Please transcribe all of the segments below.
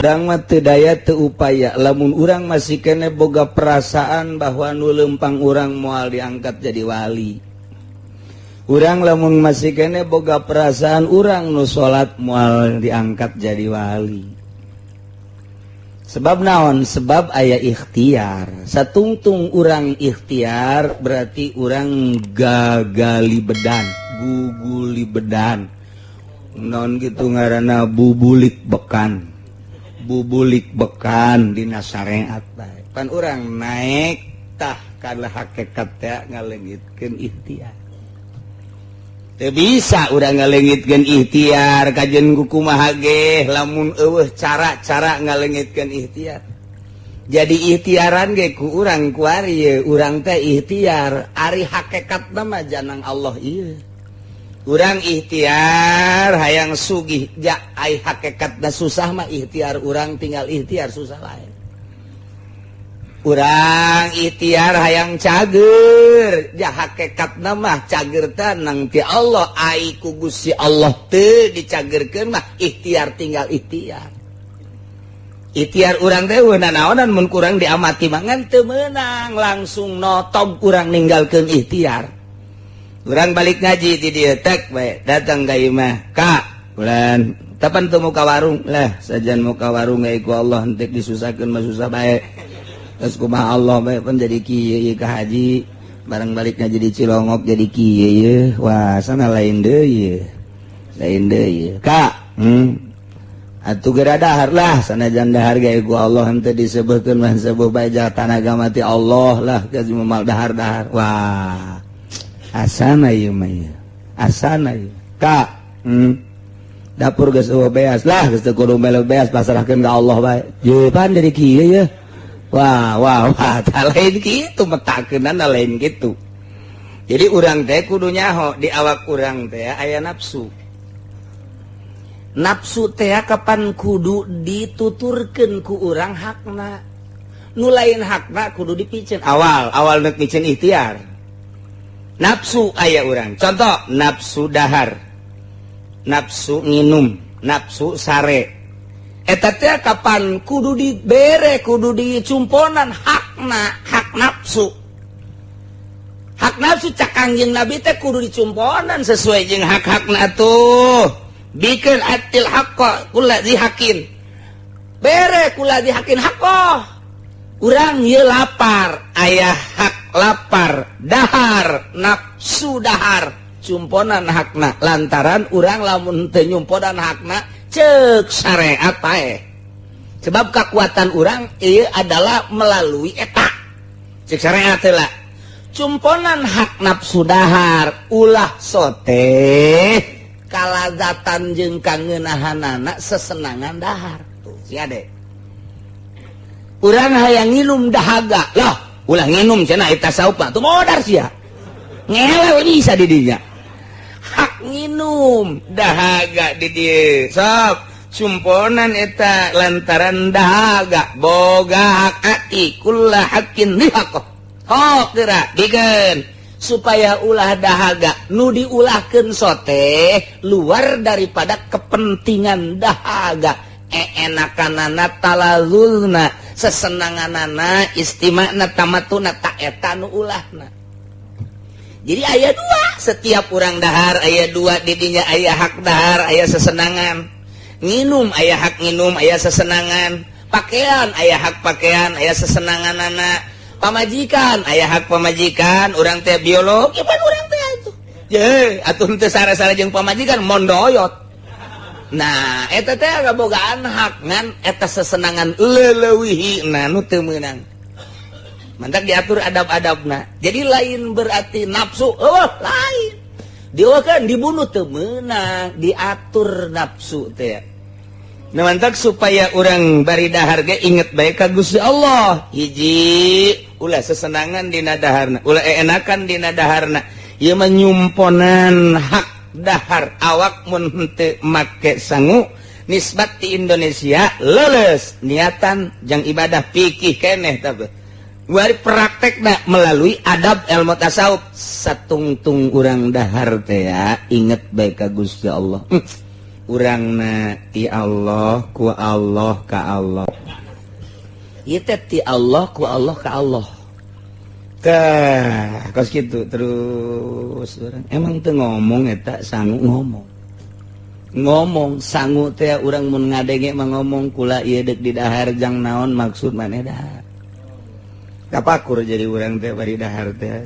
Urang mah teu daya, teu upaya. Lamun urang masih kene boga perasaan bahwa nu lempang urang moal diangkat jadi wali, urang lamun masih kene boga perasaan urang nu salat moal diangkat jadi wali. Sebab naon? Sebab aya ikhtiar. Satungtung urang ikhtiar berarti urang gagali bedan, guguli bedan, non gitu ngaranna, bubulik bekan, bubulik bekan dina syariat bae. Pan urang naik tah kana hakikat teh ngalengitkeun ikhtiar. Teu bisa urang ngalengitkeun ikhtiar kajen kumaha ge lamun euweuh cara-cara ngalengitkeun ikhtiar. Jadi ikhtiaran ge ku urang kuari ye, urang teh ikhtiar, ari hakikat mah janang Allah ieu. Urang ikhtiar hayang sugih ja, ai hakikatna susah mah ikhtiar urang tinggal ikhtiar susah lain. Urang ikhtiar hayang cager ja, hakikatna mah cager tenang ti Allah. Ai ku Gusti Allah teu dicagerkeun mah ikhtiar tinggal ikhtiar. Ikhtiar urang teh naonan mun kurang diamati mangan teu meunang, langsung notob urang ninggalkeun ikhtiar. Urang balik ngaji di dieu tek bae datang ka imah ka bulan kapan tuh muka warung lah, sajan muka warung ge ku Allah henteu disusahkeun mah susah bae. Terus kumaha Allah bae pun jadi kieu ieu ka haji barang balik ngaji di Cilongok jadi kieu ieu. Wah, sana lain deui ieu, lain deui ieu ka. Atuh geura dahar lah, sanajan dahar ge ku Allah henteu disebutkeun mah sebuah bae, tanaga mati Allah lah geus moal dahar-dahar. Wah, asana ieu mah ieu, asana ieu ka. Dapur geus euweuh beas lah, geus teu kudu melu beas, pasrahkeun ka Allah bae. Ye pan jadi kieu ye. Wah wah wah, tah lain kitu metakeunana, lain kitu. Jadi urang teh kudu nyaho di awak urang teh aya nafsu. Nafsu teh kapan kudu dituturkeun ku urang hakna. Nu lain hakna kudu dipiceun awal awal nek miceun ikhtiar. Nafsu aya urang, contoh nafsu dahar, nafsu nginum, nafsu sare, eta teh kapan kudu dibere, kudu dicumponan hakna. Hak nafsu, hak nafsu cak Kangjeng Nabi teh kudu dicumponan sesuai jeung hak-hakna tuh. Bikin atil haqqa kulla dzi haqqin, bere kulla dzi haqqin haqqo. Urang ye lapar, aya hak lapar dahar, nafsu dahar, cumponan hakna, lantaran urang lamun teu nyumponan hakna cek syariat paeh, sebab kekuatan urang ieu adalah melalui eta. Cek syariat lah cumponan hak nafsu dahar, ulah sote kalazatan jeung kangenahanana sesenangan dahar. Tuh si ade urang hayang nginum dahaga lah, ulah nginum cenah eta saupa tuh modar sia ngelel bisa di dinya. Hak nginum dahaga di dieu sok cumponan eta, lantaran dahaga boga hak. Ati kulla haqqin lihaqqo hok geura bikeun supaya ulah dahaga nu diulahkeun sote luar daripada kepentingan dahaga, enakanana, talazulna, sesenanganana, istimana, tamatuna, tak eta nu ulahna. Jadi aya dua, setiap urang dahar aya dua didinya, aya hak dahar, aya sesenangan. Nginum aya hak nginum, aya sesenangan. Pakaian aya hak pakaian, aya sesenangan. Anak pamajikan aya hak pamajikan. Urang teh biologi pan urang teh atuh ye atuh teu sare-sare jeung pamajikan mondoyot. Nah, eta teh kabogaan hak, ngan eta sesenangan leleuwihina nu teu meunang. Mantak diatur adab-adabna. Jadi lain berarti nafsu oh lain dieuweuhkeun, dibunuh, teu meunang, diatur nafsu teh. Nah, mantak supaya urang bari dahar ge inget bae ka Gusti Allah. Hiji, ulah sesenangan dina daharna, ulah enakan dina daharna. Ieu mah nyumponan hak dahar. Awak mun henteu make sangu nisbat di Indonesia leles niatan jang ibadah pikih keneh, tapi wari praktekna melalui adab ilmu tasawuf. Satungtung urang dahar teh ya inget bae ka Gusti Allah. Urangna ti Allah, ku Allah ka Allah. Ieu teh ti Allah, ku Allah ka Allah. Tah, kos kitu terus urang. Emang teu ngomong eta sangu ngomong. Ngomong sangu teh urang mun ngadenge mah ngomong, "Kula ieu deuk didahar jang naon?" Maksud maneh dahar. Kapakur jadi urang teh bari dahar teh.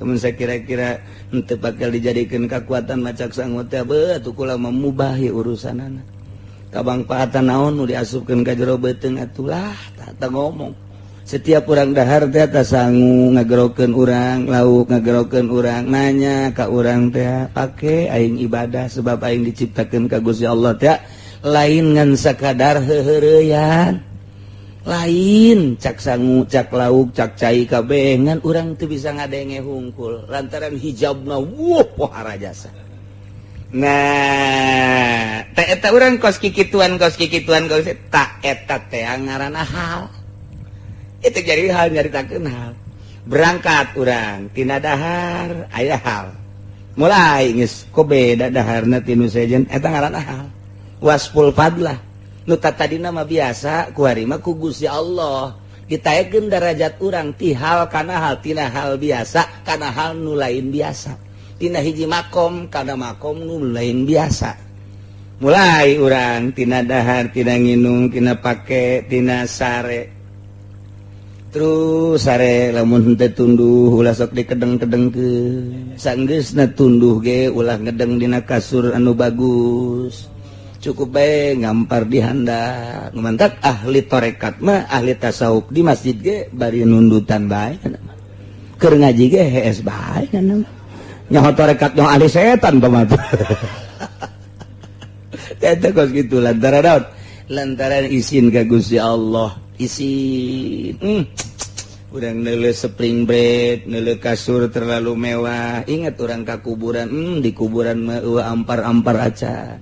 Temen saya kira-kira henteu bakal dijadikeun kakuatan macak sangu teh, beuh atuh kula mah mubahi urusanana. Kabangpaatan naon nu diasupkeun ka jero beuteung atulah tah ngomong. Setiap urang dahar teh tah sangu ngagerokeun urang, lauk ngagerokeun urang, nanya ka urang teh, pake aing ibadah sebab aing diciptakeun ka Gusti Allah teh lain ngan sakadar heuheureyan. Lain cak sangu, cak lauk, cak cai kabeh, ngan urang teu bisa ngadenge hungkul lantaran hijabna wuh pohara jasa. Nah, teh eta urang kos kikituan, kos kikituan, kos tak eta teh ngaranna hal. Itu jadi hal, nyaritakeun hal. Berangkat urang tina dahar aya hal. Mulai geus kok beda daharna tinu sejen, eta ngaranna hal. Wasful fadlah. Nu tadina mah biasa, kuari mah ku Gusti Allah ditaekeun darajat urang ti hal kana hal, tina hal biasa kana hal nu lain biasa, tina hiji makom kana makom nu lain biasa. Mulai urang tina dahar, tina nginum, tina pake, tina sare, terus sare lamun henteu tunduh ulah sok dikedeng-kedengkeun, sanggeusna tunduh ge ulah ngedeng dina kasur anu bagus, cukup bae ngampar di handap. Mantak ahli torekat mah, ahli tasawuf di masjid ge bari nundutan bae, keur ngaji ge hees bae, nyaho torekat, nyaho ahli setan kumaha. Eta kos kitu lantaran naon? Lantaran isin ka Gusti Allah, isin. Urang neuleuh spring bed, neuleuh kasur terlalu mewah, ingat urang ka kuburan, di kuburan mah eueuh ampar-ampar acan.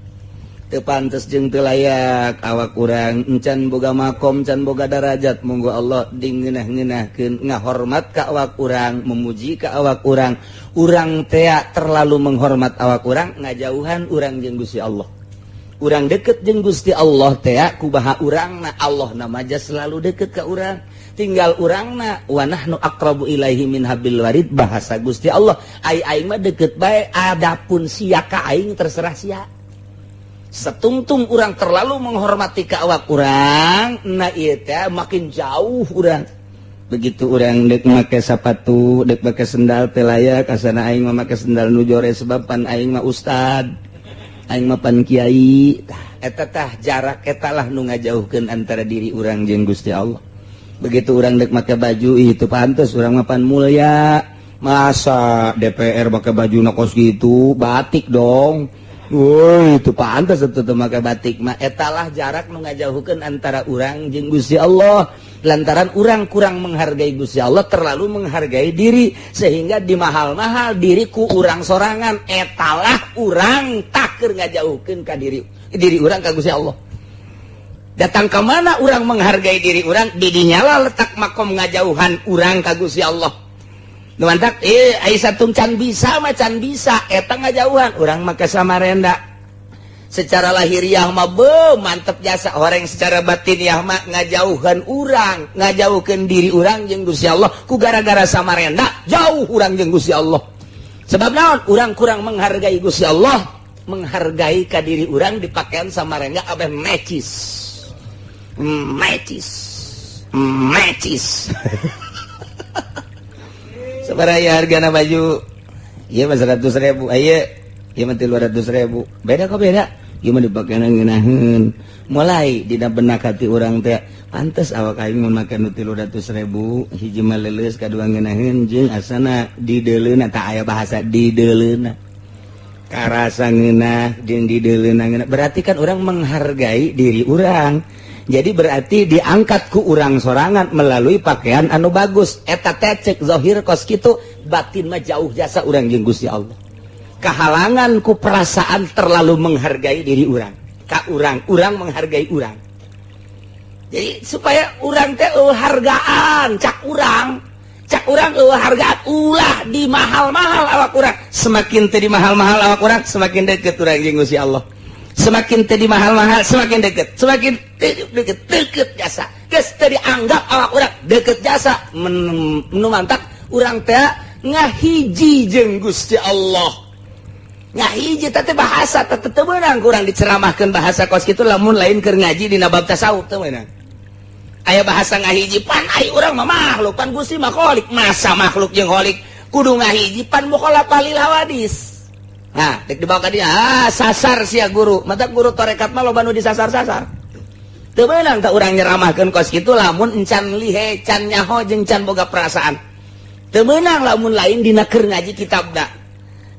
Teu pantes jeung teu layak awak urang, encan boga makom, can boga darajat. Monggo Allah dingeunah-ngeunahkeun, ngahormat ka awak urang, memuji ka awak urang. Urang tea terlalu menghormat awak urang, ngajauhan urang jeung Gusti Allah. Urang deket jeung Gusti Allah tea kubaha urangna, Allah nama aja selalu deket ke urang, tinggal urangna. Wa nahnu aqrabu ilaihi min hablil warid, bahasa Gusti Allah. Ai aing mah deket bae, adapun sia ka aing terserah sia. Setungtung urang terlalu menghormati ke awak urang, nah ieu teh makin jauh urang. Begitu urang dek make sepatu, dek make sendal, teu layak, asana aing mah make sendal nu jore sebab pan aing mah ustad, aing mah pan kiai. Tah eta tah jarak eta lah nu ngajauhkeun antara diri urang jeung Gusti Allah. Begitu urang dek make baju, ih, itu pantes, urang mah pan mulia, masa DPR make baju kos gitu, batik dong. Woi, itu pantas itu tuh make batik mah. Etalah jarak nu ngajauhkeun antara urang jeung Gusti Allah, lantaran urang kurang menghargai Gusti Allah, terlalu menghargai diri sehingga di mahal-mahal diriku urang sorangan. Etalah urang taker ngajauhkeun ka diri diri urang ka Gusti Allah. Datang ke mana urang menghargai diri urang, didinya letak makom ngajauhan urang ka Gusti Allah. Mantap, eh, Aisyah can bisa mah can bisa, eta ngajauhan urang maka Samarenda. Secara lahiriah mah be mantep jasa orang, secara batiniah mah ngajauhan urang, ngajauhkeun diri urang jeung Gusti Allah. Ku gara-gara Samarenda jauh urang jeung Gusti Allah. Sebab naon? Urang kurang menghargai Gusti Allah, menghargai ka diri urang. Dipakaian Samarenda abeh mecis mecis mecis. Sabaraha hargana baju? Ieu mah 100.000. Ayo, ieu mah 300.000. Beda kok beda. Ieu mah dipake ngeunaheun. Mulai dina benak hati urang teh, pantes awak aing mun make nu 300.000, hiji mah leuleus, kadua ngeunaheun, jeung asana dideuleuna. Tak aya bahasa dideuleuna. Karasa ngeunah jeung dideuleuna ngeunah. Berarti kan urang menghargai diri urang. Jadi berarti diangkat ku urang sorangan melalui pakaian anu bagus. Eta teh cek zahir kos kitu, batin mah jauh jasa urang jeung Gusti Allah, kehalangan ku perasaan terlalu menghargai diri urang ka urang, urang menghargai urang. Jadi supaya urang teh hargaan, cak urang, cak urang hargaan, ulah di mahal-mahal awak urang. Semakin teh di mahal-mahal awak urang, semakin deket urang jeung Gusti Allah. Semakin tadi mahal-mahal, semakin deket, semakin deket, deket jasa. Geus teu dianggap awak urang deket jasa, nu mantak urang teh ngahiji jeung Gusti Allah. Ngahiji teh bahasa teh teu meunang kurang diceramahkeun bahasa kos kitu lamun lain keur ngaji dina bab tasawuf, teu meunang. Aya bahasa ngahiji, pan ai urang mah makhluk, pan Gusti mah kholik, masa makhluk jeung kholik kudu ngahiji, pan mukhalafah lil hawadis. Nah, dek dibawa ka dia, ah, sasar sia guru. Mata guru torekat mah loba nu disasar-sasar. Teu meunang tah urang nyeramahkeun kos kitu lamun encan lihe, can nyaho jeung can boga perasaan. Teu meunang lamun lain dina keur ngaji kitabna.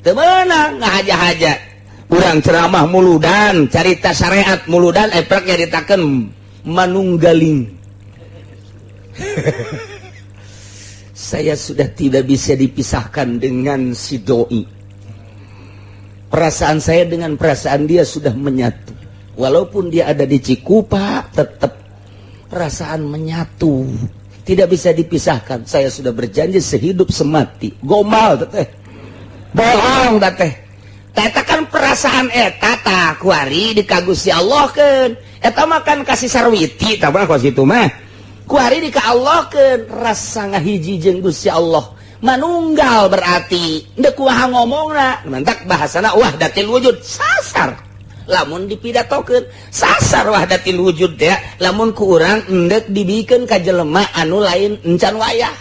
Teu meunang ngahaja-haja. Urang ceramah muludan, carita syariat muludan, eprek nyaritakeun manunggaling. Saya sudah tidak bisa dipisahkan dengan si doi. Perasaan saya dengan perasaan dia sudah menyatu. Walaupun dia ada di Cikupa, tetap perasaan menyatu. Tidak bisa dipisahkan. Saya sudah berjanji sehidup semati. Gombal teteh. Bohong teteh. Eta kan perasaan eta tah kuari di ka Gusti Allah kan. Eta mah kan kasih sarwiti tah mah kos kitu mah. Kuari di ka Allah kan rasa ngahiji jeung Gusti Allah. Manunggal berarti ndek kumaha ngomongna, mantak bahasana wahdatil wujud sasar. Lamun dipidatokeun sasar wahdatil wujud teh, lamun ku urang endek dibikeun ka jelema anu lain encan wayah.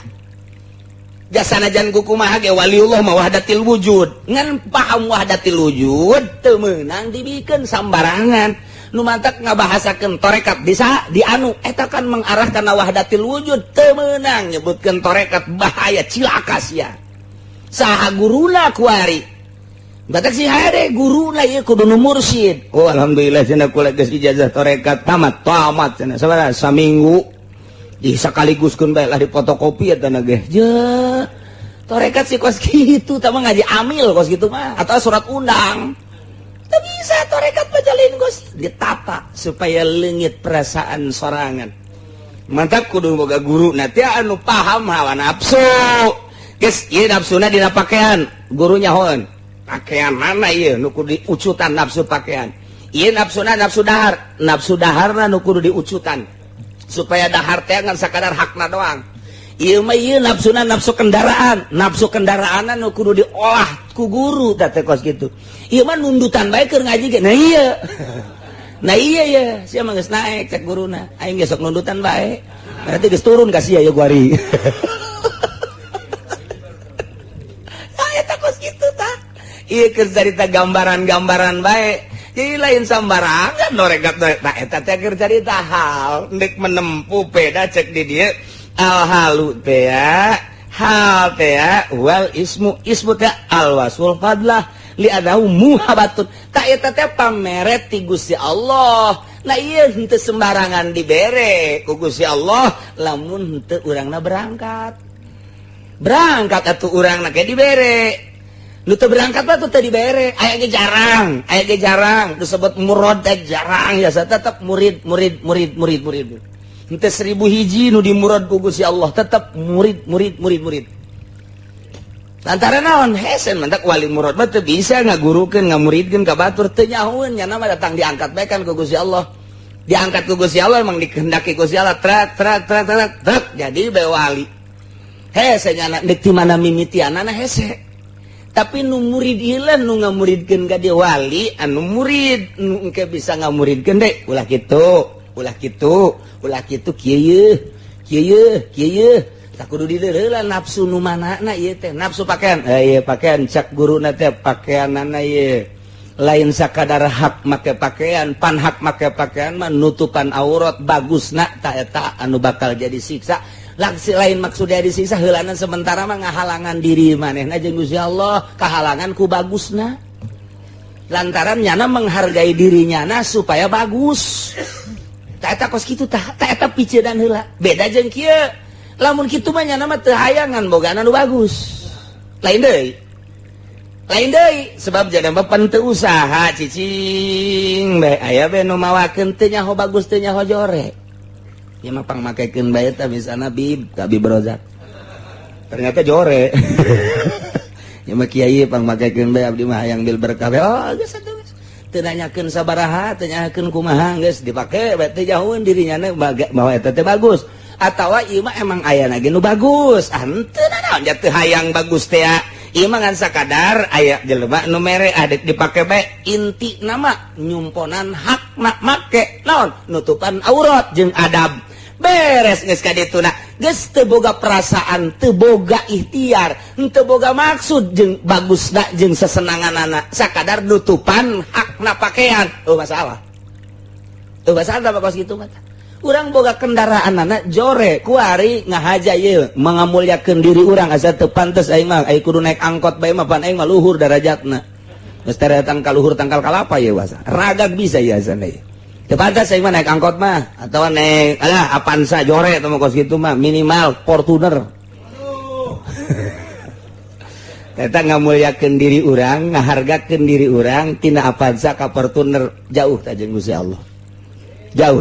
Jasanajan ku kumaha ge waliullah mah wahdatil wujud. Ngan paham wahdatil wujud teu meunang dibikeun sambarangan. Nu mantak ngabahasakeun torekat bisa di anu eta kan mengarah kana wahdatil wujud, teu meunang nyebutkeun torekat, bahaya, cilaka sia. Saha guruna kuari? Batak si hade guruna ieu kudu nu mursyid. Oh, alhamdulillah cenah, kula geus ijazah torekat tamat, tamat cenah. Sabaraha saminggu di sekaligus keun bae lah difotokopi eta na ge. Je. Torekat sih kos kitu, tah mah ngaji amil kos kitu mah atau surat undang. Teu bisa torekat pajalin kos ditata supaya leungit perasaan sorangan. Mantap kudu boga guru nanti anu paham hawa nafsu. Geus ieu nafsuna dina pakaian, guru nyahoeun. Pakaian mana ieu nu kudu diucutan nafsu pakaian. Ieu nafsuna nafsu dahar, nafsu daharna nu kudu diucutan. Supaya dahar teh ngan sakadar hakna doang. Ieu mah ieu nafsuna nafsu kendaraan, nafsu kendaraanna nu kudu diolah ku guru teh teh kos kitu. Ieu mah nundutan bae keur ngaji ge. Nah iya. Nah iya ya, sia mah geus naek cek guruna. Aing ge sok nundutan bae. Berarti geus turun ka sia ya guari. Ah, eta kos kitu tah. Ieu keur carita gambaran-gambaran bae. Jadi lain sambarangan torekat tah eta teh keur carita hal ndek menempuh beda cek di dieu al halu teh ya. Hal teh ya wal ismu, ismu teh al wasful fadlah li adahu muhabatun. Tak eta teh pameret ti Gusti Allah. Nah ieu henteu sembarangan dibere ku Gusti Allah lamun henteu urangna berangkat. Berangkat atuh urangna ke dibere. Nu teu berangkat mah teu dibere. Aya ge jarang, aya ge jarang disebut murad teh jarang ya, tetep murid murid murid murid murid. Henteu 1000 hiji nu dimurad ku Gusti Allah, tetep murid murid murid murid. Lantaran naon hesen mantak wali murad mah teu bisa ngagurukeun ngamuridkeun ka batur, teu nyahoeun nya mah datang diangkat bae kan ku Gusti Allah. Diangkat ku Gusti Allah emang dikehendaki Gusti Allah, trak trak trak trak trak jadi bae wali. Hese nya deuk ti mana mimitianana hese. Tapi nu murid ieu nu ngamuridkeun ka dia wali anu murid nu engke bisa ngamuridkeun deui ulah kitu, ulah kitu, ulah kitu, kieu yeuh, kieu yeuh, kieu yeuh. Tak kudu dideuleulan nafsu nu manana ieu teh, nafsu pakaian. Eh ieu pakaian cak guruna teh pakaianana ieu. Lain sakadar hak make pakaian, pan hak make pakaian mah nutupan aurat bagusna ta eta anu bakal jadi siksa. Laksi lain maksudnya disiksa heulanan sementara mah ngahalangan diri manehna jeung Gusti Allah, kahalangan ku bagusna. Lantaran nyana menghargai diri nyana supaya bagus. Ta eta kos kitu tah, ta eta piceudan heula. Beda jeung kieu. Lamun kitu mah nyana mah teu hayangan bogana nu bagus. Lain deui. Lain deui sebab jana mah pan teu usaha cicing bae aya bae nu mawakeun teu nyaho bagus teu nyaho jore. Ieu mah pangmakekeun bae tah misalna bib ka Bib Rozak. Ternyata jore. Ieu mah kiai pangmakekeun bae abdi mah hayang bil berkah. Oh, geus atuh geus. Teu nanyakeun sabaraha, teu nanyakeun kumaha, geus dipake bae, teu jauheun dirinya bahwa eta teh bagus atawa ieu mah emang ayana ge nu bagus. Ah, henteu naon teu hayang bagus teh, ieu mah ngan sakadar aya jelema nu mere, ah, dipake bae. Inti nama nyumponan hak nak make naon, nutupan aurat jeung adab, beres. Geus ka dituna geus teu boga perasaan, teu boga ikhtiar, teu boga maksud jeung bagusna jeung sesenanganana, sakadar nutupan hakna pakaian. Oh, masalah, oh, masalah apa kos kitu mah. Urang boga kendaraan anak jore kuari ngahaja, ieu mengamuliakeun diri urang, asa teu pantes aing mah, aing kudu naik angkot bae mah, pan aing mah luhur darajatna. Geus datang ka luhur tangkal kalapa ieu, wasa ragag bisa ieu asana ieu. Teu pantes aing mah naik angkot mah atau naik alah Avanza jore atau kos kitu mah, minimal Fortuner. Eta ngamuliakeun diri urang, ngahargakeun diri urang tina Avanza ka Fortuner, jauh ta jeung Gusti Allah, jauh.